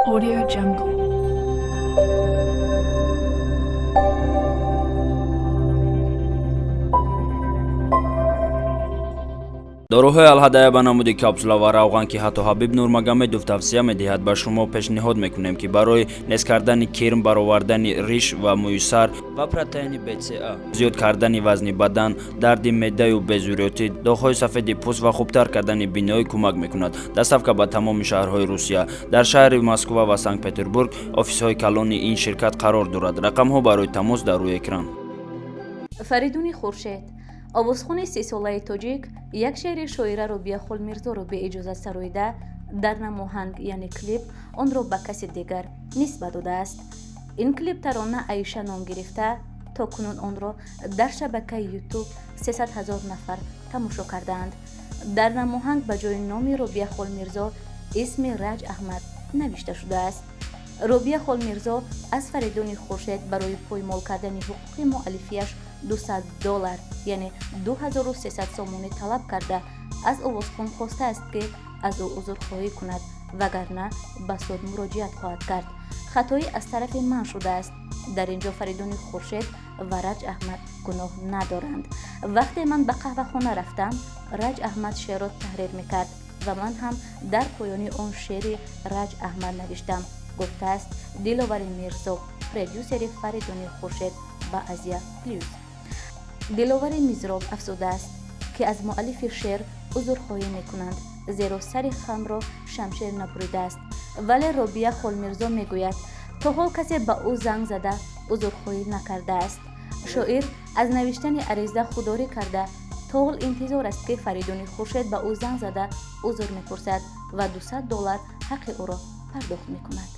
Audio Jungle. Доруҳои Алҳадая ба намуди капсула ва равған, ки ҳатто Ҳабиб Нурмагомедов тавсия медиҳад, ба шумо пешниҳод мекунем, ки барои нес кардани кирм, баровардани риш ва мӯи сар ва протеини БЦА, зиёд кардани вазни бадан, дарди меъдаю безурётӣ, доғҳои сафеди пӯст ва хубтар кардани биноӣ кӯмак мекунад. Доставка ба тамоми шаҳрҳои Русия. Дар шаҳри Москва ва Санкт-Петербург офисҳои калони ин ширкат қарор дорад. Рақамҳо барои тамос дар рӯи экран. Фаридуни Хуршед, овозхони 30-солаи тоҷик, як шеъри шоира Робия Холмирзоро беиҷозат сароида, дар намоҳанг, яъне клип, онро ба каси дигар нисбат додааст. Ин клип тарона «Аиша» ном гирифта, то кунун онро дар шабакаи Ютуб 300 ҳазор нафар тамошо кардаанд. Дар намоҳанг ба ҷои номи Робия Холмирзо исми Раҷ Аҳмад навишта шудааст. Робия Холмирзо аз Фаридуни Хуршед барои поймол кардани ҳуқуқи муаллифияш 200 доллар, яъне 2300 сомонӣ талаб карда, аз овозхон хостааст, ки аз ӯ узрхоҳӣ кунад, вагарна ба суд муроҷиат хоҳад кард. «Хатоӣ аз тарафи ман шудааст. Дар ин ҷо Фаридуни Хуршед ва Раҷ Аҳмад гуноҳ надоранд. Вақте ман ба қаҳвахона рафтам, Раҷ Аҳмад шеърро таҳрир мекард ва ман ҳам дар поёни он шеъри Раҷ Аҳмад навиштам», гуфтааст Диловари Мирзо, продюсери Фаридуни Хуршед, ба Азия Плюс. Диловари Мизроб афзудааст, ки аз муаллифи шеър узрхоҳӣ мекунанд, зеро сари хамро шамшер набуридааст. Вале Робия Холмирзо мегӯяд, то ҳол касе ба ӯ занг зада узрхоҳӣ накардааст. Шоир аз навиштани ариза худдорӣ карда, то ҳол интизор аст, ки Фаридуни Хуршед ба ӯ занг зада узр мепурсад ва 200 доллар ҳаққи ӯро пардохт мекунад.